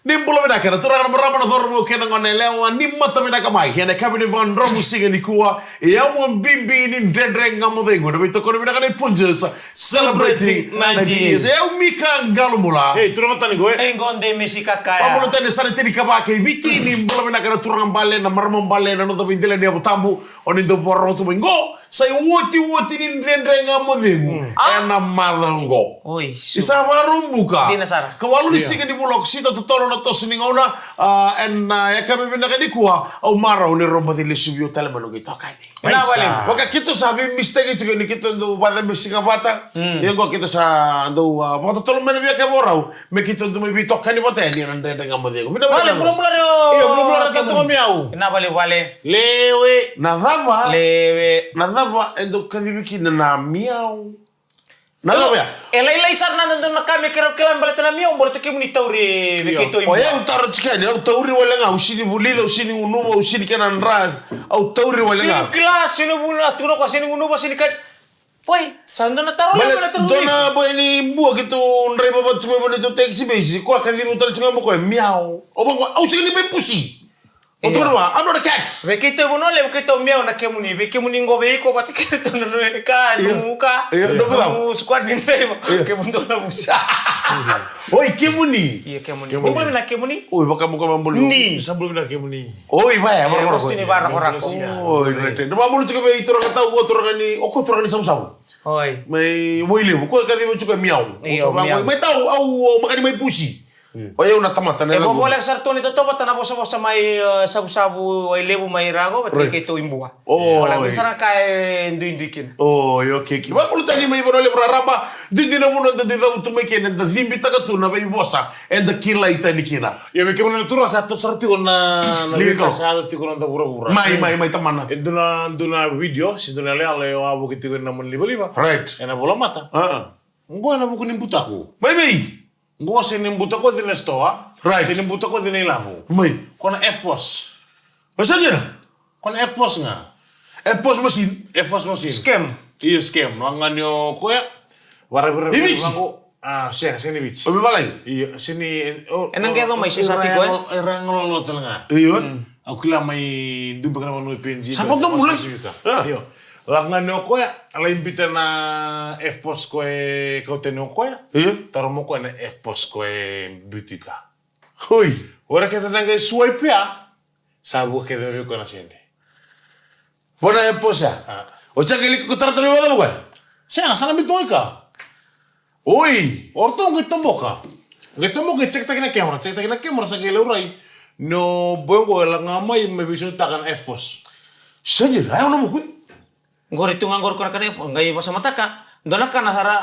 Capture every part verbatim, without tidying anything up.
Ni bula vinaka na turaga, na marama, na cauravou kei na gone yalewa, ni mata vinaka mai ena yakavi ni vakadromu siga nikua. E au a bibi ni Dredre Ga Mo Cegu, na veitokoni vinaka ni Punjas celebrating ninety years. E au Mika Qalobula. Ei, turaga tani qo, e? Ei, qo de Mesi Kakaya. Vabula tani sa na tini ka va kei Viti. Ni bula vinaka na turaga bale, na marama bale, na noda veidela ni Yavutabu. O ni dau vakarorogo tu mai qo, sa i otioti ni Dredre Ga Mo Cegu ena macawa qo. Oi, su. Ni sa Vakaraubuka. Dina sara. Ka walu ni siga ni vula o Okosita, totolo na toso ni gauna. A, ena, a, yakavi vinaka nikua, au marau ni rau baci lesu vei au tale mai noqu itokani. Vinaka vakalevu. Vaka keitou sa veimisitaki tiko ni keitou dau vacabe siga vata. Ia qo keitou sa dau, a, vakatotolo mai na veiyakavi vakarau. Me keitou dau mai veitokani vata yani ena Dredre Ga Mo Cegu. Vinaka vakalevu. Vale, bulabula re o. Io, bulabula re o. Kemuni. Tatoka mai au. Vinaka vakalevu, vale. Lewe. Na cava? Lewe. Na cava e dau kacivi kina na miau? Na cava ya? E lailai sara na dodonu na ka me keirau kila me baleta na miau, baleta kemuni tauri vei keitou. Io. O yau taro tiko yani, au tauri wale ga, au sini vulica, au sini gunuva, au sini kena dra, au tauri wale ga. Sini kila, sini vuna, tukuna ko sini gunuva, sini ka. Oi, sa dua na taro levu na taro levu. Dua na boy ni Bua keitou draiva vata tu mai vei neitou taxi base, koya kacivi au tale tu ga mo koya, miau. Au vaqo, au sega ni mai pusi. Io. Au tukuna vua, I'm not a cat. Vei keitou vanua levu keitou miau na kemuni, vei kemuni qo vei iko vata keitou na nomu ka, io, nomu ka, io, nomu squad ni draiva, io, kemudou na pusi. Oi, kemuni. Io, kemuni. Kemuni. Bula vinaka kemuni. Oi, vaka mo ka bula. Ni. Sa bula vinaka kemuni. Oi, vaya, e, varakorako. Oi, right. Dou vakabula tiko vei turaga tau, o turaga ni, o ko turaga ni Savusavu. Oi. Mai Wailevu, ko kacivi tiko e miau. Io, miau. Mai tau, au, au, makani mai pusi. Mm. O yau na tamata, na. E, voleka sara tu ni totovata na vosavosa mai, e, Savusavu, Wailevu, mai Rako, vata kei keitou i Bua. Oi. Voleka sara ka e duidui kina. Oi, okay, okay. Vakabula tani mai Vanua Levu raraba, didi na vanua da dui cavutu mai kina, da cibitaka tu na veivosa. Eda kilai tani kina. Ia, vei kemuni na turaga sa toso sara tiko na, na veika sa yaco tiko na noda vuravura. Mai, mai, mai tamana. E dua na, dua na video, se dua na yaloyalo e a vuki tiko ena monalivaliva. Right. Ena volamata. A, a. Qo ena vuku ni butako. Mai, mai. Qo se ni butako cina sitoa. Right. Se ni butako cina ilavo. Mai. Ko na F pos. O sa dina? Ko na F pos ga. F pos machine. F pos machine. Scam. Io, scam. Lagani o koya. Vara, vara, vara, vara. I Viti? A, sega, sega ni Viti. O me valagi? Io, sega ni, o, ena qai yaco mai, se sa tiko, e? Era galolo tale ga. Io. Mm. Au kila mai dua beka na vanua i Penji. Sa vakadua bula. Pasifika. A. Io. Lagani o koya, lai biuta na F pos ko e kau tani o koya. Io. Taro mo koya na F pos ko e biuta. Oi. Ora kece na qai swipe ya. Sa vuka kece vei koya na sede. Vua na F pos ya? A. O caka e liki ko taratara me vacava koya? Sega, sa na biuta o koya. Oi. O ratou qai toboka. Qai toboka, qai cekitaki na camera, cekitaki na camera, sa qai laurai. Ni o boy qo e lako ga mai, me veisautaka na F pos. Sa dina, ai au na vuku. Qori tu ga qori ko na ka na F pos, qai vakasamataka. Dua na ka na sara,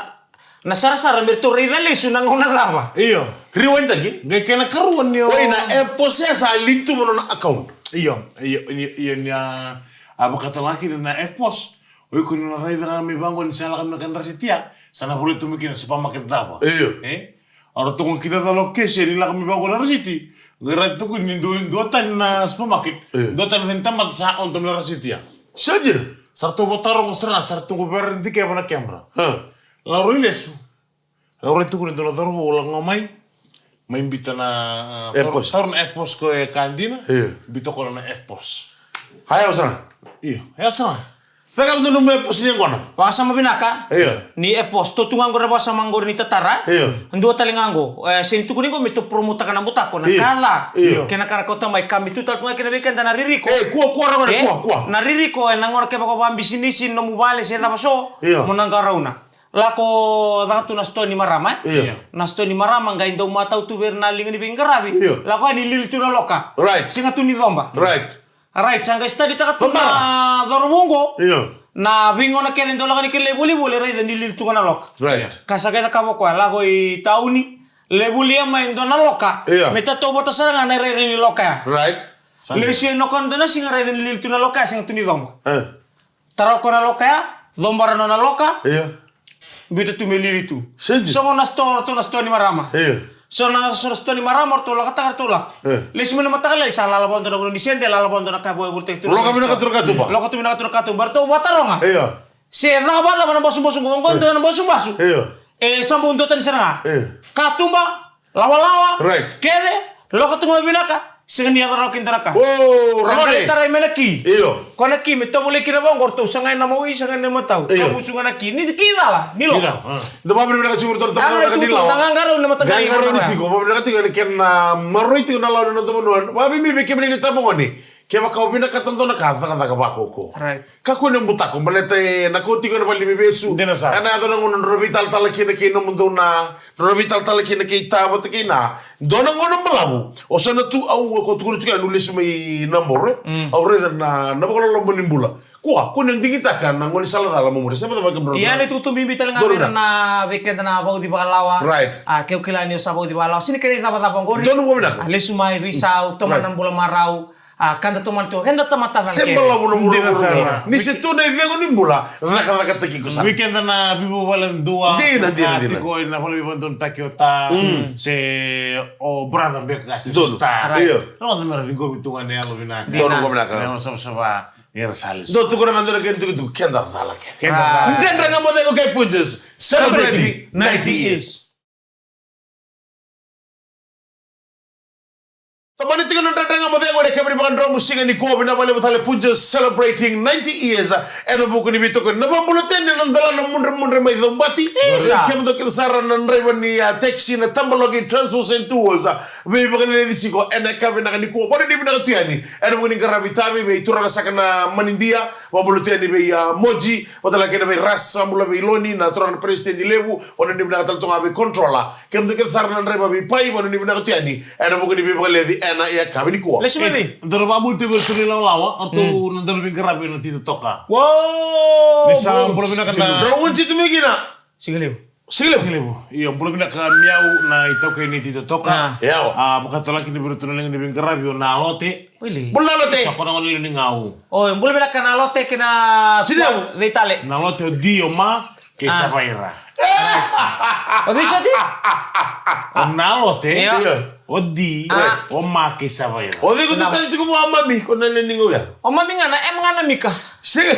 na sarasara me ratou raica lesu na gauna cava. Io. Rewind taki. Qai kena karua ni o. Oi, na F pos ya sa link tu mai na nona account. Io, io, io, io, ni a, a vakatalega kina na F pos. O iko ni na raica ga mai vaqo ni sa lako mai na ka na rasiti ya, sa na volai tu mai kina supermarket cava. Io. E? O ratou qai kina cala o kese ni lako mai vaqo na rasiti. Qai raica tu ni dua, dua tani na supermarket. Io. Dua tani na tamata sa on tu mai na rasiti ya. Sa dina. Sa ratou vakataroga sara ga, sa ratou qai veiradikeva na camera. A. Laurai lesu. Laurai tukuni dua na cauravou lako ga mai. Mai biuta na, a, F pos. Taura na F pos ko e ka dina. Io. Biuta koya na F pos. Aya, o sara. Io, aya, o sara. Caka dua nomu F pos ni yaqona. Vakasama vinaka. Io. Ni F pos, tou tu ga qori na vakasama qori ni tatara. Io. Dua tale ga qo. E, se ni tukuni qo me tou promotaka na butako, na ka ca. Io. Kei na ka ra kauta mai ka me tu tale tu ga kina vei keda na ririko. E, kua, kua, ra gona, e, kua, kua. Na ririko, e, na gona kevaka o vakabisinisi, nomu vale, se cava so. Io. Mo na qarauna. Lako caka tu na sitoa ni marama, e? Io. Na sitoa ni marama, qai dau matau tu vei ira na liga ni veiqaravi. Io. Lako yani lili tu na loka. Right. Sega tu ni coba. Right. Right, sa qai study taka tu na cauravou qo. Io. Na veigauna kece dau lako yani kina lai volivoli, raica ni lili tu ga na loka. Right. Ka sa qai cakava o koya, lako i tauni, lai volia mai e dua na loka. Io. Me tautauvata sara ga na irairai ni loka ya. Right. Lesu yani o koya na dua na siga, raica ni lili tu na loka ya, sega tu ni coba. E. Tara o koya na loka ya, coba na nona loka. Io. Biuta tu me lili tu. Sega. So na sitoa, ratou na sitoa ni marama. Io. So na, so na sitoa ni marama, ratou lakataka, ratou lako. Io. Lesu mai na mataka lailai, sa lala vakadua na vanua ni sede, lala vakadua na ka e volitaki tu. Loka vinaka tu na katuba. Loka tu vinaka tu na katuba, ratou vakataroga. Io. Se caka vakacava na basubasu qo, qo dua na basubasu. Io. E sa bau duatani sara ga. Io. Katuba, lawalawa, right, kece, Lako tu ga vinaka, sega ni yaco rawa kina na ka. O, Sa Ramone. qai tarai me na ki. Io. Ko na ki me tovolei kina vaqo, ratou sagai na mawi, sagai na matau. Io. Sa musu ga na ki. Ni ki cala, ni lako. Io, a. Da vavinavinaka tiko vei iratou na Sa qai tamata tu, ni lawa. sa qaqarau na mataqali Qaqarau ni mataqali. tiko, vavinavinaka tiko ni kena maroroi tiko na lawa ni noda vanua. Vavinavinaka vei kemuni na tabagone. Kevaka o vinakata dua na ka, cakacaka vakoko. Right. Kakua ni butako, baleta e na kau tiko ena vale ni veivesu. Dina sara. Ena yaco na gauna drau na veitalatala kina kei nomudou na, drau na veitalatala kina kei ta vata kei na. Dua na gauna balavu, o sa na tu au, ko tukuna tiko yani au lesu mai Naboro, e? Mm. Au raica na, na vakaloloma ni bula. Kua, kua ni digitaka na gaunisala cala mo muri. Sa vata vaka Ia, drau. na itukutuku bibi tale ga Donu vei na. na, vei keda na vauci vakalawa. Right. A, ke o kila ni o sa vauci vakalawa. Sega ni kena icavacava oqori. Donu mo vinaka. A, lesu mai, veisau, tomana Right. na bula marau. A, ka da tomana tu, eda tamata cake. Se balavu na Dina vuravura. sara. Ni se tu na icegu ni bula, cakacakataki iko sara. Vei keda na veivuvale dua. Dina, dina, A, dina. tiko ena vale ni veivadonutaki o ta, Mm. se o brother beka, se Donu. sister. Right. Io. Rogoca me ra ciqomi tu ga na yalo vinaka. Dina. Donu, vinaka. Na yalo savasava, ni ra sa lesu. Dou tukuna ga dua na kena tukutuku, keda cala kece. Keda Ah. cala. Dredre Ga Mo Cegu kei Punjas. Celebrating ninety years. Tomani tiko na Dredre Ga Mo Cegu ena yakavi ni vakadromu siga nikua, vinaka vakalevu tale Punjas celebrating ninety years. Ena vuku ni veitokoni na vabula teni na dela na mudremudre mai Caubati. Isa. Kemudou kece sara na draiva ni, a, taxi na Tabalogi Transport and Tours. Veivakaleleci tiko ena yakavi vinaka nikua. Vakanuinui vinaka tu yani. Ena vuku ni qaravi tavi vei turaga saka na manidia. Vabula tu yani vei, a, Moji. Vata kei na vei Ras, sa bula vei Loni, na turaga na president levu, vakanuinui vinaka tale tu ga vei controller. Kemudou kece sara na draiva vei Pai, vakanuinui vinaka tu yani, ena vuku ni veivakaleci, ena yakavi nikua. Lesu mai vei. Daru vabula tu vei iratou na ilawalawa, o ratou na daru veiqaravi na Tito Toka. Uou, Ni sa bula. bula vinaka na Drau guni tu mai kina. Siga levu. Siga levu. Siga levu. Io, bula vinaka Miau na itaukei ni Tito Toka. Ah. Yawa. A, vakatulaki ni vei iratou na liga ni veiqaravi o Nalote. Wili. Bula Nalote. Sa kona gona ni gau. O, bula vinaka Nalote kei na Siga levu. Squad, vei tale. Nalote o Di, o Ma, kei Ah. Savaira. O cei soti? O Nalote. Io. Io. O Di, Ah. o Ma kei Savaira. O cei ko Nava. tukali tiko mo a mami, ko na leni gau ya. O mami ga na M ga na Mika. Siga.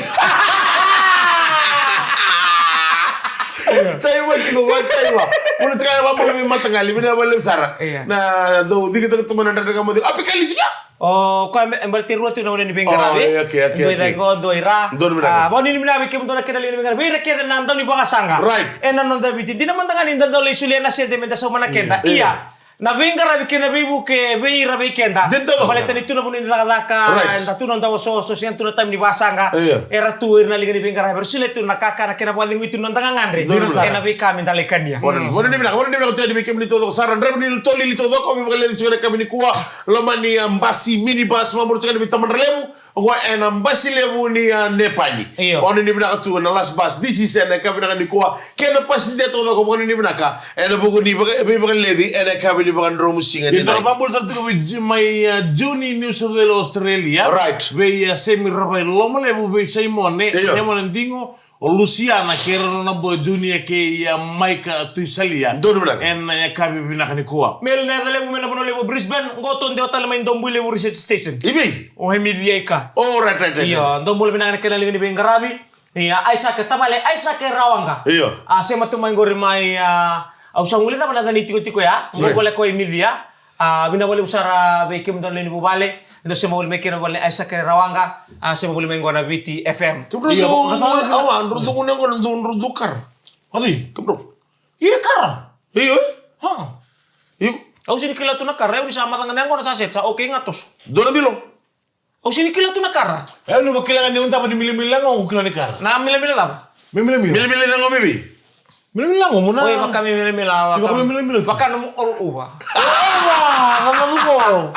Taiva tiko, va taiva. Muna tiko ya vabula vei mataqali, vinaka vakalevu sara. Io. Na dou digitaka tu mai na Dredre Ga Mo Cegu. Apikali tiko. O koya me, e baleti rua tu na gone ni veiqaravi. Oh, okay, okay, Dua i okay. cake, dua i ra. Donu vinaka. Ah, vakanuinui vinaka vei kemudou na kena liga ni veiqaravi. Vei ira kece na dau ni vakasaqara. Right. Ena noda Viti. Dina mada ga ni da dau lai solia na sede me da sauma na keda. Mm. Ia. Na veiqaravi kei na veivuke vei ira vei keda. Dina toka. Baleta ni tu na vanua ni cakacaka, Right. eda tu na dau osooso, sega tu na taimi ni vasaqa. Io. Era tu ira na liga ni veiqaravi. Era solia tu na kakana kei na vakacegui tu na noda gagadre. Dina sara. Ena veika me da lai kania. Vakanuinui vinaka, vakanuinui vinaka tu yani vei kemuni taucoko sara. Draiva ni tolili taucoko, veivakaleci tiko ena yakavi nikua. Loma ni, a, basi, minibus, vabula tiko yani vei Tamadra Levu. Oqo ena basi levu ni, a, Nepani. Io. Vakanuinui vinaka tu na last bus. This is ena yakavi vinaka nikua. Kei na basi de taucoko vakanuinui vinaka. Ena vuku ni vaka-, veivakaleci, ena yakavi ni vakadromu siga Io, edai. Vabula sara tiko vei Ju-, mai, a, Juni, New South Wales, Australia. Right. Vei, a, Semi Ravai Lomalevu, vei Saimone, Io. Saimone Digo, o Lusiana, kei ira nona boy Junior kei, a, Maika Tuisalia. Donu vinaka. Ena yakavi vinaka nikua. Mel na yaca levu mai na vanua levu o Brisbane, qo tou dewa tale mai Dobuilevu Research Station. I vei? O Emili Aika. Oh, right, right, right, Io, right. Dou bula vinaka na kena liga ni veiqaravi. Ia, Aisake, tavale, Aisake Rawaqa. Io. A, sema tu mai qori mai, a, au sa guilecava na yaca ni tikotiko ya. Right. Qo vale ko Emili ya. A, vinaka vakalevu sara vei kemudou na lewe ni vuvale. Dou sema voli mai kina vale Aisake Rawaqa. A, sema voli mai qo na Viti F M. Kebro, Io, dou, kata awa, dou, dou, dou, dou, dou kara. Adi? Kebro. Io, kara. Io, e? Ha. Io. Au sega ni kila tu na kara, au ni sa macaqa na yaqona sa set, sa okay ga toso. Dou na bilo. Au sega ni kila tu na kara. E, au ni vakila ga ni au dava ni milamila ga, au kila ni kara. Na milamila cava? Milamila. Milamila na gomi vi. Milamila ga, muna. Oi, vaka me milamila, vaka. Vaka me milamila. Vaka nomu all over. All over, vaka vuko.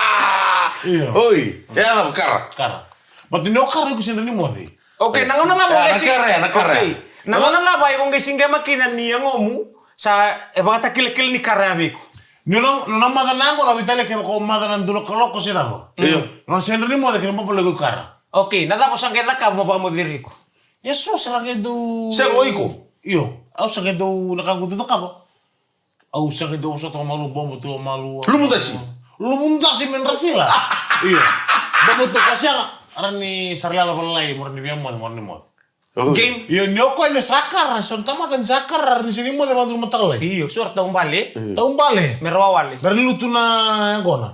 Io. Oi, e a cava kara? Kara. But ni o kara iko sega ni moce. Okay, na gauna cava o qai si-, okay. Na gauna cava o qai sigema kina ni yagomu sa e vakatakilakila ni kara ya vei iko? Ni nona, nona maca na yaqona, vei tale kevaka o maca na dua na kaloko se cava. Io. Nona sega ni moce kei na baba lako i kara. Okay, na cava o sa qai cakava mo vakamoceri iko? Ia so sa qai dau. Sega o iko? Io, au sa qai dau na ka qu dau cakava. Au sa qai dau vosota o malu, bobo tu o malu. Lumudasi. Lumudasi me drasila. Io. Bobo tu ka sega. Era ni sa ra lala valalai, mo ra ni via moce, mo ra ni moce. Game. Io, ni o koya ni sa kara, so na tamata ni sa kara, era ni sega ni moce vakadua na mataka lailai. Io, so ra taubale. Taubale. Me ra wawale. Me ra ni lutu na yaqona.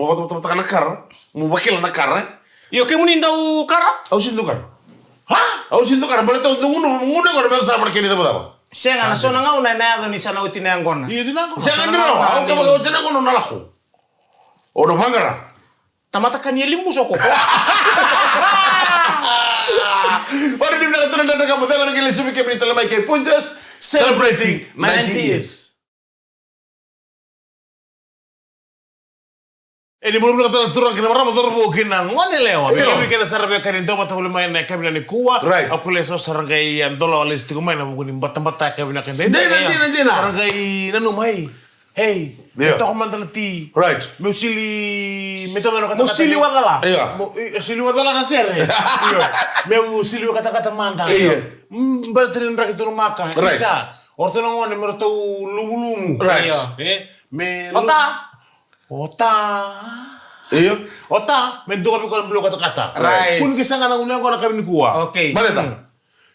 Mo vatavatavata na kara. Mo vakila na kara. Io, kemuni dau kara? Au sini dau kara. Ha? Au sini dau kara. Baleta au dau gunu, gunu qo na meca sara vata kei na cavacava. Sega, na so na gauna ena yaco ni sa na oti na yaqona. Io, oti na yaqona. Sega ni rawa. Au kevaka oti na yaqona au na lako. Au na vaqara. Tamata ka ni e libu soko. Ora ni vinaka tu na Dredre Ga Mo Cegu, na qele suvi kemuni tale mai kei Punjas, celebrating ninety years. E ni bula vinaka tale na turaga kei na marama, cauravou kei na goneyalewa. Io. Vei kemuni kece sara vei kemuni dau matavuli mai na yakavi nikua. Right. Au kila eso sara qai a dola wale tiko mai na vuku ni batabata yakavi vinaka. Dina, dina, dina. Sara qai nanuma mai. Hey, io, me toka mada na ti. Right. Meu sili, me toka mada na katakata. Meu sili wacala. Io. Meu, i, sili wacala na sere. Io. Meu sili katakata mada. Io. Mm, baleta ni draki tu na maka. Right. Isa, o ratou na gone me ratou lumulumu. Right. Io. E, me lu- Ota. Ota. Io. Ota, me dua vei koya na bulu katakata. Right. Kua ni ke saga na gunu yaqona yakavi nikua. Okay. Baleta. Mm.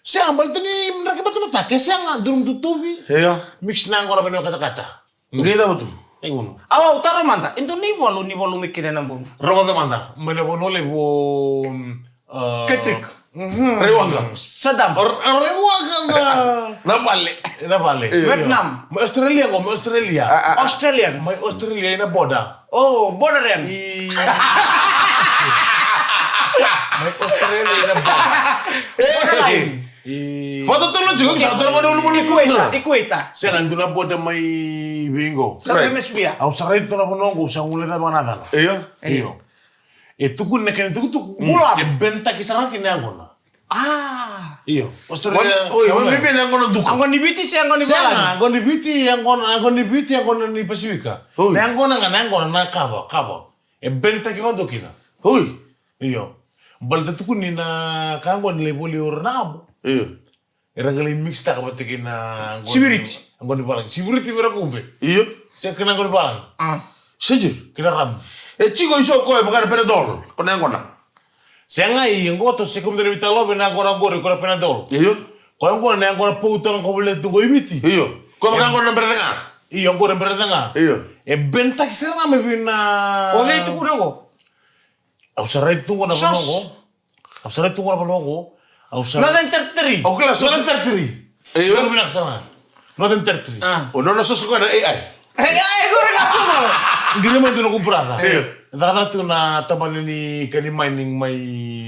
Sega, baleta ni draki batabata, ke sega, duru mututuvi. Io. Mix na yaqona vei na katakata. Qai cava tu? E gunu. Au, au taro mada. E dua na ivalu ni valu mai kina na bogi. Rogoca mada. Mai na vanua levu o, mm, a, Catrick. Mhm. Raiwaqa. Saddam. R-, Raiwaqa na. Na vale. Na vale. Io. Vietnam. Mai Australia qo, mai Australia. A, a, a. Australian. Mai Australia ina border. Oh, borderland. I. Mai Australia ina border. Borderline. I. Vata tolu tiko, sa toro mada ulu mulu. Equator, equator. Sega, dua na border mai vei qo. Southern Hemisphere. Au sa raica tu na vanua qo, sa guilecava na cala. Io. Io. E tukuni na kena tukutuku. Mm. Bula. E bentaki sara ga kina yaqona. Ah. Io. Australia. Oi, oi, oi, oi, yaqona duka. Yaqona ni Viti se yaqona ni Valagi? Sega, yaqona ni Viti, yaqona, yaqona ni Viti, yaqona ni Pasifika. Oi. Na yaqona ga, na yaqona na kava, kava. E bentaki vakadua kina. Oi. Io. Baleta tukuni na ka qo ni lai voli ora na abu. Io. Era qai lai mix taka vata kei na qo ni, sibiriti. Qo ni valagi. Sibiriti vei ira kube. Io. Se kei na qo ni valagi. Ah. Seji. Kei na ram. E tiko iso koya vaka na Panadol. Ko na yaqona. Sega, i qo tou se kumda ni veitalanoa vei na yaqona qori ko na Panadol. Io. Ko yaqona, na yaqona pauta ga ko voleka tu qo i Viti. Io. Ko vaka qo na berece ga. Io, qo na berece ga. Io. E bentaki sara ga mai vei na. O cei tukuna qo? Au sa raica tu qo na vanua qo. Au sa raica tu qo na vanua qo. Au sa Northern Territory. Au kila Northern Territory. Io. Au vinaka sara. Northern Territory. Ah. O nona soso koya na A I. A I, qori na tu qo. Qiri mai tu noqu brother. Io. Cakacaka tu na tabana ni ka ni mining mai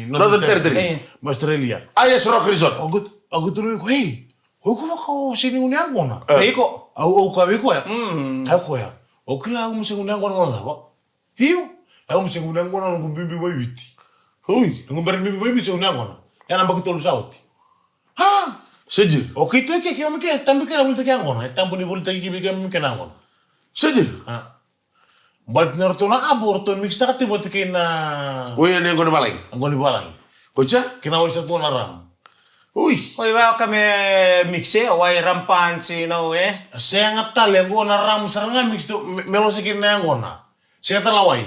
Northern Territory. Io. Mai Australia. Ayers Rock Resort. Au qai, au qai tukuna vei koya, ei, o iko vaka o sega ni gunu yaqona. E. Iko. Au, au kaya vei koya. Mm. Kaya o koya, o kila au mo sega ni gunu yaqona na cava? Io, au mo sega ni gunu yaqona, noqu biubiu mai Viti. Ui. Noqu bera ni biubiu mai Viti, sega ni gunu yaqona. Ena yabaki tolu sa oti. Ha? Seji. O keitou i ke, keimami ke, tabu i ke na volitaki yaqona. E tabu ni volitaki keimami ke na yaqona. Seji. Ha. Baleta ni ratou na abu, ratou mix taka tiko vata kei na. Oi, na yaqona ni valagi. Yaqona ni valagi. Ko i cei? Kei na wai sa tu na ram. Ui. Oi, vaka me mix e, wai ram punch, you know, e. Sega tale, qo na ram sara ga mix tu, me, me lose kina na yaqona. Sega tale na wai.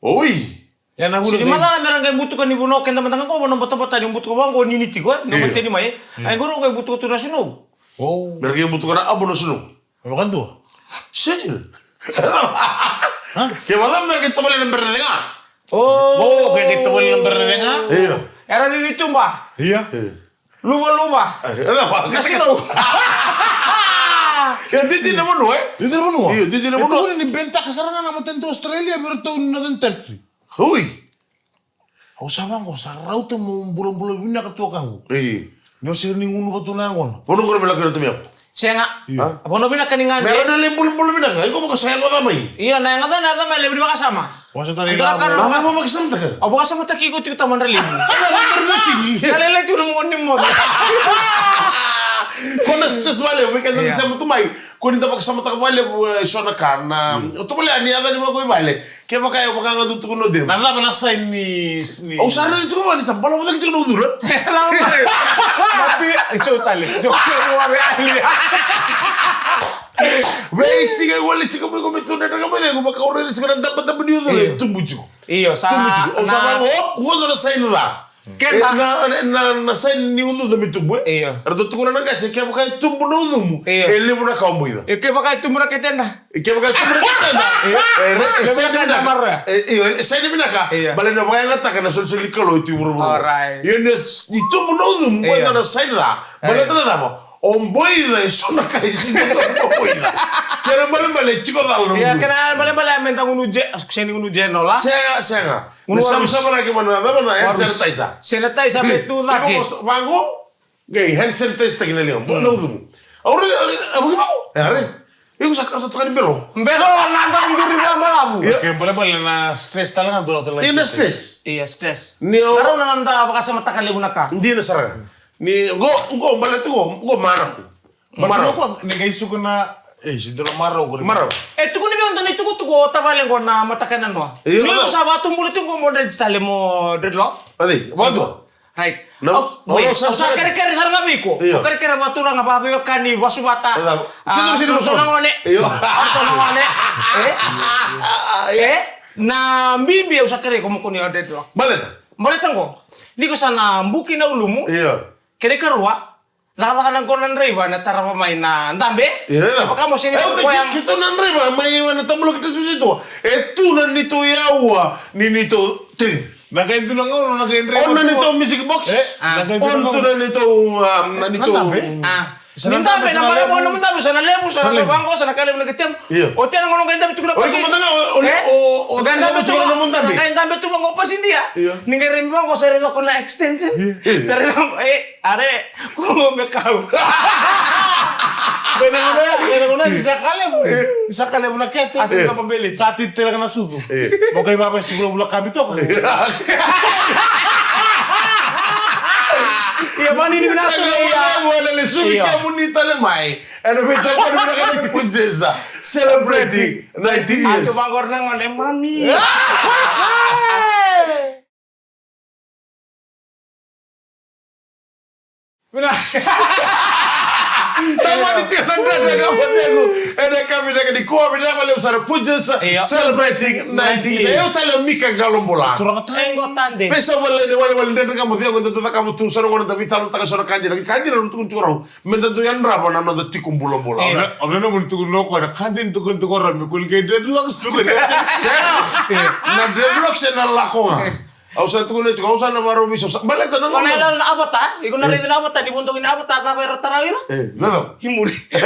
Oi. Ia na vuna. Sega ni macala me ra qai butuka ni vanua, keda mada ga qo vanua batabata ni butuka vaqo ni ni tiko, e? Io. Na mateni mai, e? Io. Ai qo ra qai butuka tu na snow. O. Me ra qai butuka na abu na snow. E vakadua. Sega. Ha? Ke vaka me ra qai tavale na berece ga. O. O, ke qai tavale na berece ga. Io. Era ni ni tuba. Io. Io. Luvaluva. E, e, na snow. Io, didi na vanua, e? Didi na vanua. Io, didi na vanua. E tukuni ni bentaka sara ga na matanitu Australia vei iratou ni Northern Territory. Ui. Au sa vaqo, sa rauta mo bulabula vinaka tu o kaqu. Io. Ni o sega ni gunu vatu na yaqona. Vanua qori me lako ina tamia. Sega. Io. A? Vanua vinaka ni gade. Me ra na lai bulabula vinaka. Iko vaka sa yaco ca mai. Io, na yaco ca, na yaco mai levu ni vakasama. Vasa tani. Dua na ka na. Na vakasamataka. Au vakasamataki iko tiko tamadra levu. Ana na tara na tiki. Sa lailai tu na moni moto. Ko na stress vale, we ka na. Io. Sa mutu mai. Ko ni ta vakasamataka vale, e, so na ka na. Mm. O tu vale, ni yaco ni vako i vale. Kevaka e vaka ga tu tukuna o James. Na cava na sign ni, ni. Au sa raica tiko vaka ni sa balavu cake tiko na ucuna. Lava mai. Mapi, so tale, so ke mo ave ali. Veisiga e wale tiko mai ko me tu na draga mai cegu, vaka au raica tiko na dabadaba ni ucuna, e tubu tiko. Io, sa. Tubu tiko. Au sa vaka, o, qo na sign ca. Keda. E, na, na, na, na sign ni ucuca me tubu, e? Io. Ratou tukuna na qase, kevaka e tubu na ucumu, io, e levu na ka o boica. E kevaka e tubu na keteda. E kevaka e tubu na keteda. Io. E, re, e, levu na sign ka vinaka. Maroroya. E, io, e sign vinaka. Io. Baleta na vakayagataka na solisoli ni Kalou e tu i vuravura. Alright. Io, ni, ni tubu na ucumu, io, boica na sign ca. Io. Baleta na cava? O boica e so na ka e sega ni o boica. Kena balebale e tiko cala na ucumu. Io, kena balebale me da gunu je, sega ni gunu je no la. Sega, sega. Gunu. Na warus. Savasavaraki vana, vana hand sanitizer. Sanitizer me tu cake. Iko vaqo, qai hand sanitizer taki na liga. Bo na ucumu. Aure, aure, aure, aure. Iko sa kasa toka ni belo. Belo, na da duri na malavu. Io. Ke balebale na stress tale ga dua tale. Io, na stress. Io, stress. Ni o. Taro na da vakasamataka levu na ka. Dina sara ga. Ni qo, qo baleta qo, qo mana. Marau. Marau. Ni qai suka na, e, si dua na marau qori. Marau. E tukuni vei au dua na itukutuku o tavale qo na mataka enadua. Io, ni o sa vakatubula tiko qo mo dread tale mo dreadlock. Adi, vakadua. Right. Na, au, au, wait, au sa, sa kerekere sara ga vei iko. Io. Au kerekere vakaturaga, vakaveiwekani, vakasuvata. Io. A, kito sini so na gone. Io. A, so na gone. E? E? Na bibi au sa kerei iko mo kua ni o dreadlock. Baleta. Baleta qo. Ni ko sa na buki na ulumu. Io. Kena ikarua. Cakacaka na qo na draiva na tarava mai na dabe. Io, io. Vaka mo sega ni. E, o koya. Keitou na draiva mai na tabula ki Tasivitu. E tu na neitou yaua ni neitou trin. Na qai tu na gauna, na qai draiva. O na neitou music box. E, na qai tu na gauna. O tu na neitou, um, na neitou. Na dabe. A. Ni dabe na mara mo na dabe sa na levu sa na vaqo sa na ka levu na ketemu. Io. O tia na gauna qai dabe tukuna pasi. O iko mada ga o, o, e? O, o, qai dabe tu na mo dabe. Qai dabe tu vaqo pasi dia. Io. Ni qai remi vaqo sa raica ko na extension. Io. Sa raica, e, are. Ko me kau. Bene, bene, bene, bene, ni sa ka levu. Ni sa ka levu na kete. Asa ka mabele. Sa titira na sucu. Mo kai baba si bula bula kambi toka. Ia mani ni vinaka. Ena lesu ni kemuni tale mai. Ena veitokoni vinaka ni Princesa. Celebrating ninety years. Atu vaqori na gone mami. Vinaka. Tamani tiko na Dredre Ga Mo Cegu. Ena yakavi vinaka nikua, vinaka vakalevu sara Punjas, io, celebrating ninety years. Io. Au tale o Mika Qalobula. Turaga tale. Qo tade. Veisavaleni, walewale, Dredre Ga Mo Cegu, eda dau cakava tu, sa na gauna da veitalanoataka so na ka dina, ka dina, tukuna tiko rau. Meda dau yadrava na noda tiko bulabula. Io. Au nanuma ni tukuna o koya na ka dina, tukuna tiko rau me kua ni qai dreadlocks, me kua ni qai. Sega. Io. Na dreadlocks ena lako ga. Au sa tukuna tiko, au sa na vakarau veisau, sa baleta na gauna. Iko na raica na avatar, iko na raica na avatar, ni vodoki na avatar, cava era tara o ira? E, na cava? I muri. E,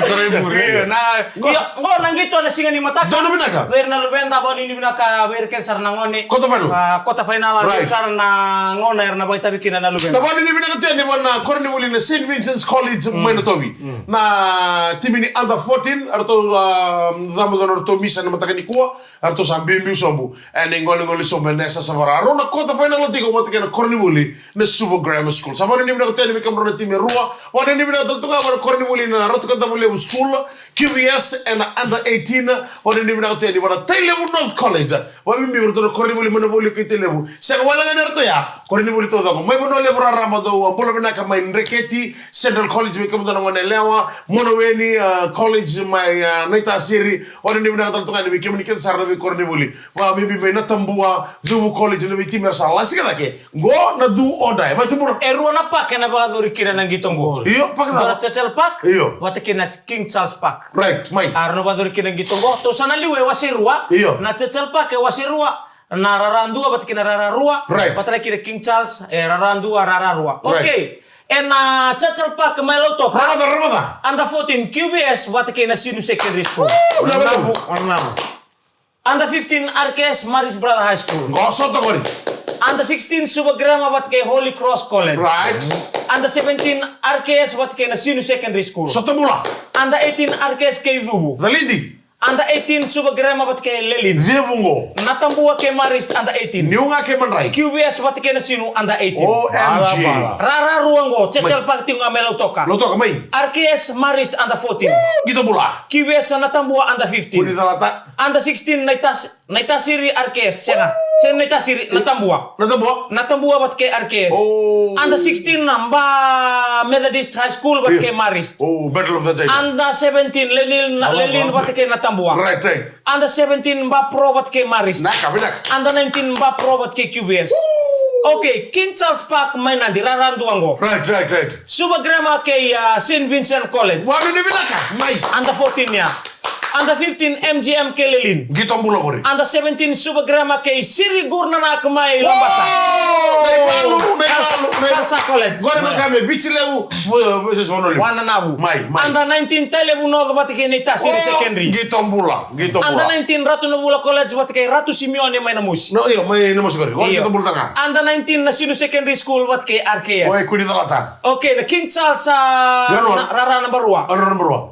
tara i muri. Io, na, io, qo na qito na siga ni mataka. Donu vinaka. Vei ira na luveda, vakanuinui vinaka vei ira kece sara na gone. Quarter final. A, quarter final, right. Sara na gauna era na vakaitavi kina na luveda. Na vakanuinui vinaka tu yani vua na koronivuli na Saint Vincent's College mai Natovi. Na timi ni under fourteen, eratou, a, cabo donu eratou misa na mataka nikua. Eratou sa biubiu sobu ena igolegole sobu ena yasayasa vaka. Rau na quarter final tiko vata kei na koronivuli na Suva Grammar School. Sa vakanuinui vinaka tu yani vei kemudrau na timi e rua. Vakanuinui vinaka tale tu ga vua na koronivuli na Ratu Kadavulevu School, Q V S ena under eighteen. Vakanuinui vinaka tu yani vua na Tailevu North College. Vakabibi vei ratou na koronivuli mai na Vualiku kei Tailevu. Sega wale ga ni ratou ya, koronivuli taucoko. Mai Vanua Levu raraba dou a bula vinaka mai Dreketi Central College vei kemudou na gone yalewa. Monoweni, a, College mai, a, Naitasiri. Vakanuinui vinaka tale tu ga yani vei kemuni kece sara na veikoronivuli. Vakabibi mai Natabua, Cuvu College, na veitimi era sa lasika cake. Qo na do or die. Mai Tubura. E rua na park ena vakayacori kina na qito qo. Io, park cava? Dua na Churchill Park. Io. Vata kei na King Charles Park. Right, mai. A, rau na vakayacori kina na qito qo. Tou sa na liu e wase rua. Io. Na Churchill Park e wase rua. Na rara dua vata kei na rara rua. Right. Vata na kina King Charles, e rara dua, rara rua. Right. Okay. Ena Churchill Park mai Lautoka. Rogoca, rogoca. Under fourteen Q B S vata kei Nasinu Secondary School. Wanavu, wanavu. Under fifteen R K S Marist Brother High School. Qo sota qori. Under sixteen Suva Grammar vata kei Holy Cross College. Right. Under seventeen R K S vata kei Nasinu Secondary School. Sota bula. Under eighteen R K S kei Cuvu. Calidi. Under eighteen Suva Grammar vata kei Lelean. Cuvu qo. Natabua kei Marist under eighteen. Niu ga kei Madrai. Q B S vata kei Nasinu under eighteen. O M G. Bala, bala. Rara rua qo, Churchill Park tiko ga mai Lautoka. Lautoka mai. R K S Marist under fourteen. Qito bula. Q B S Natabua under fifteen. Kuni calata. Under sixteen Naitas-, Naitasiri R K S, sega. Sega Naitasiri, Natabua. Natabua. Natabua vata kei R K S. Oh. Under sixteen na Ba Methodist High School vata kei Marist. Oh, Battle of the Giant. Under seventeen, Lelean, Lelean vata kei Natabua. Right, right. Under seventeen, Ba Pro vata kei Marist. Naka, vinaka. Under nineteen, Ba Pro vata kei Q B S. Woo! Okay, King Charles Park mai Nadi, rara dua qo. Right, right, right. Suva Grammar kei, uh, Saint Vincent College. Wanu ni vinaka, mai. Under fourteen ya. Under fifteen, M G M kei Lelean. Qito bula qori. Under seventeen, Suva Grammar kei Siri Gurnanak mai Labasa. Wow! Naivalu, naivalu, naivalu. Khalsa College. Qori na kame, Viti Levu, vo-, vo-, vo-, vo-, Wananavu. Mai, mai. Under nineteen, Tailevu North vata kei Naitasiri Secondary. Qito bula, qito bula. Under nineteen, Ratu Navula College vata kei Ratu Simeone mai Namusi. No, io, mai Namusi qori. Io. Qito bula taga. Under nineteen, Nasinu Secondary School vata kei R K S. Oi, kuni calata. Okay, na King Charles, ah, rara namba rua. Rara namba rua.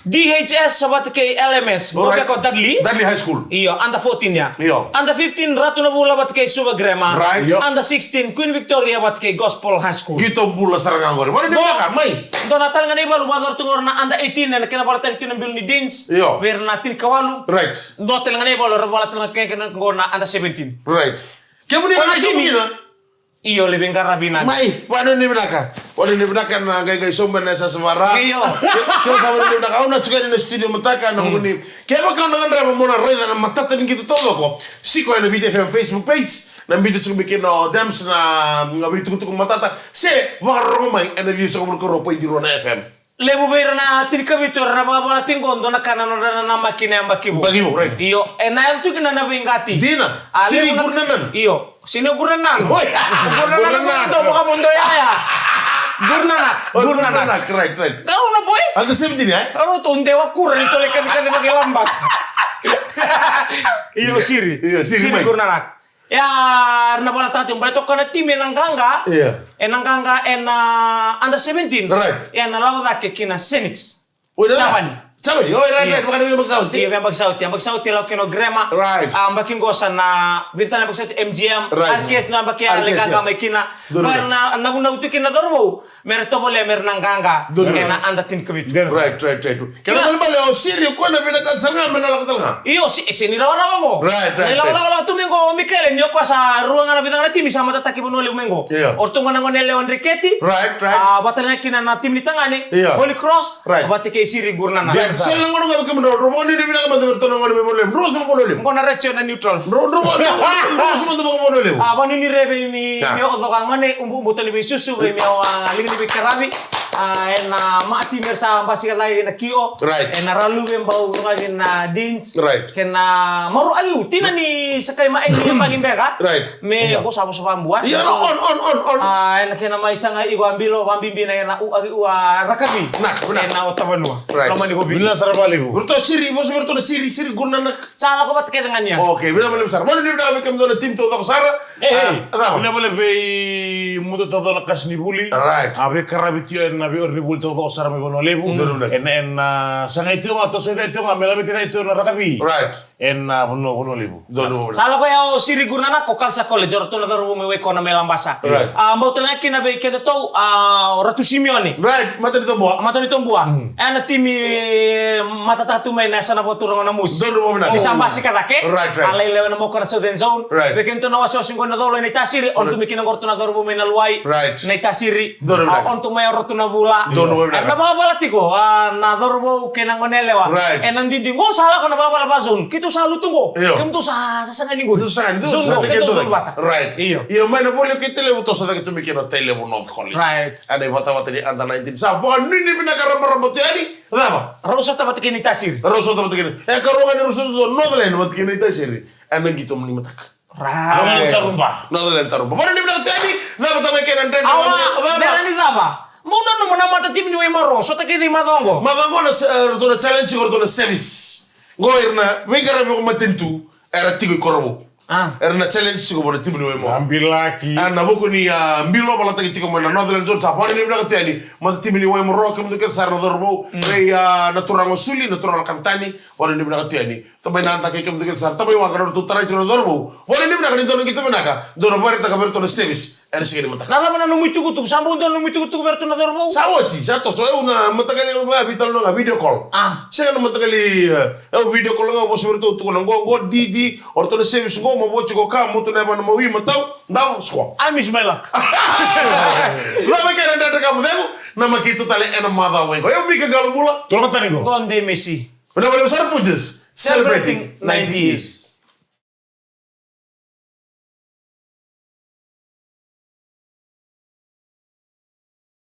D H S vata kei L M S, alright. Qo beka o Dudley. Dudley High School. Io, under fourteen ya. Io. Under fifteen, Ratu Navula vata kei Suva Grammar. Right. Io. Under sixteen, Queen Victoria vata kei Gospel High School. Qito bula sara ga qori. Wanu ni vinaka, mai. Dua na tale ga na ivalu, vakayacori tu qori na under eighteen, ena kena valataki tu na bilu ni Deans. Io. Vei ira na tinikawalu. Right. Dua tale ga na ivalu, era valataki tu ga kena, kena qori na under seventeen. Right. Kemuni na timi. Io, levu qara vinaka. Mai, wanu ni vinaka. Wanu ni vinaka na qai qai sobu ena sasa vara. Io. Ke, ke wanu ni vinaka. Au na tiko yani na studio mataka na vuni. Kevaka o na gadreva mo na raica na matata ni qito taucoko. Siko ena Viti F M Facebook page. Na biuta tiko mai kina o Dems na, na veitukutuku matata. Se vakarorogo mai ena ciwasagavulu ka rua poidi rua na F M. Levu vei ira na tinikavitu era na vakavala tiko qo, dua na ka na nodra nanamaki na yabaki vou. Yabaki vou, right. Io, ena yaco tu kina na veiqati. Dina. A, Siri Gurnanan. Io, Siri Gurnanan. Oi. Gurnanan, Gurnanan. Dou vakavodo yaya. Gurnanak, Gurnanak. Gurnanak, right, right. Kau na boy? Under seventeen, eh? Kau tu nde wa kura ni tole kati kati vaki lambas. Io, Siri. Io, Siri, Siri mai. Gurnanak. Ia, era na valataka tiko, baleta toka na timi ena qaqa. Ia. Ena qaqa ena under seventeen. Right. Ia, na lako cake kina Senix. Germany. Germany. Oi, right, right. Vaka na yabaki sauti. Ia, yabaki sauti. Yabaki sauti lako kina o Grammar. Right. A, yabaki qo sa na, vica na yabaki sauti M G M. Right. R K S na yabaki ya, R K S, le qaqa mai kina. Donu. Vaka na, na, na, na utu kina cauravou. Mera tovolea mera na qaqa. Donu. Ena under tinikavitu. Right, right, right. Kena balebale o Siri, o koya na vinakata sara ga me na lako tale ga. Io, se, se ni rawarawa qo. Right, right, right. Ni lako, lako, lako tu mai qo o Mikaele, ni o koya sa rua ga na vica ga na timi sa matataki Vanua Levu mai qo. Io. O ratou ga na gone yalewa Dreketi. Right, right. A, vata ga kina na timi ni tagane. Io. Holy Cross. Right. Vata kei Siri Gurnanak. Right. Sega na gauna ga vei kemudrau, drau vakanuinui vinaka mada vei ratou na gone mai Vanua Levu. Drau sa Vanua Levu. Qo na retio na neutral. Drau, drau, drau, drau, drau sa mada vaka Vanua Levu. A, vakanuinui re vei mi, mi o coka gone, ubu, ubu tale vei susu, vei mi o, a, ligi ni veikaravi. A, ena ma'a timi era sa basika cake ena kio. Right. Ena Raluve bau coka kina Deans. Right. Kei na Maru Aliu, tina ni sakai mai ni yabaki beka. Right. Me qo sa vosa vakabua. Ia, on, on, on, on. A, ena kena mai saga iko a bilo, vakabibi na kena u, a, u, a, rakavi. Na, na. Ena ota vanua. Right. Loma ni kovi. Vinaka sara vakalevu. Ratou Siri, vosa vei ratou na Siri, Siri Gurnanak. Sa lako vata kece ga ni ya. Okay, vinaka vakalevu sara. Vakanuinui vinaka vei kemudou na timi taucoko sara. E, e. A, cava? Vinaka vakalevu vei mudou taucoko na qasenivuli. Right. A, veikaravi tiko ena veiwere ni vuli taucoko sara mai Vanua Levu. Donu, donu. Ena, ena, a, sagai tiko ga, toso tiko ga, me laveti tiko na rakavi. Right. Ena, a, vanua, Vanua Levu. Donu, donu. Sa lako ya o Siri Gurnanak, o Khalsa College, o ratou na cauravou mai Waikona mai Labasa. Right. A, bau tale ga kina vei kedatou, a, o Ratu Simeone. Right, Matanitobua. Matanitobua. Mm. Ena timi, e, matataka tu mai na yasana vakaturaga o Namusi. Donu, donu. Ni sa basika cake. Right, right. A lai lewe na moka na Southern Zone. Right. Vei kedatou na wasewase qo na colo e Naitasiri, o na tu mai kina qo ratou na cauravou mai Naluwai. Right. Naitasiri. Donu, donu. A, o ratou mai o Ratu Navula. Donu, donu. A, na vakavala tiko, a, na cauravou kei na gone yalewa. Right. Ena didi qo sa lako na vakavala va zone. Keitou sa lutu qo. Io. Kemutou sa, sa saga ni qo. Sa saga ni qo. Zone qo, keitou zone vata. Right. Io. Io, mai na voli kei Tailevu, toso cake tu mai kina Tailevu North College. Right. Ena ivatavata ni under nineteen. Sa vakanuinui vinaka ramarama tu yani. Cava? Rau sota vata kei Naitasiri. Rau sota vata kei Nai-, e, karua ga ni rau sota tu Northland vata kei Naitasiri. Ena qito ni mataka. Northern Taruba. Northern Taruba. Vona ni vinaka tu yani, cava tale kena dredre. Awa, cava? Mera ni cava? Mau nanuma na mata timi ni Waimaro, sota kece i macawa oqo. Macawa oqo na, eh, ratou na challenge, ratou na service. Qo ira na veiqaravi vakamatanitu, era tiko i Korovou. Ah. Era na challenge tiko vua na timi ni Waimaro. Abilaki. Ah, na vuku ni, ah, bilo valataki tiko mai na Northern Zone, sa vona ni vinaka tu yani. Mata timi ni Waimaro, kemudou kece sara na cauravou. Mm. Vei, ah, na turaga o Suli, na turaga na kapitani, vona ni vinaka tu yani. Tamai Nada kei kemudou kece sara, tamai Waqa, na nodratou tarai tiko na cauravou. Vona ni vinaka ni dou na qito vinaka, dou na vakaraitaka vei iratou na service ena siga ni mataka. Na cava na nomu itukutuku, sa bau dua na nomu itukutuku vei iratou na cauravou? Sa oti, sa toso, au na mataqali, au veitalanoa ga, video call. Ah. Sega na mataqali, eh, au video call ga, au vosa vei iratou, tukuna qo, qo, didi, o ratou na service qo, mo voci ko ka, mo tu na yavana, mo wi, mo tau, dau, squat. I miss my luck. Cava kena dredre ka mo cegu, na makeitou tale ena macawa qo. Au Mika Qalobula. Turaga tani qo. Gone Messi. Vinaka vakalevu sara Punjas, celebrating ninety years.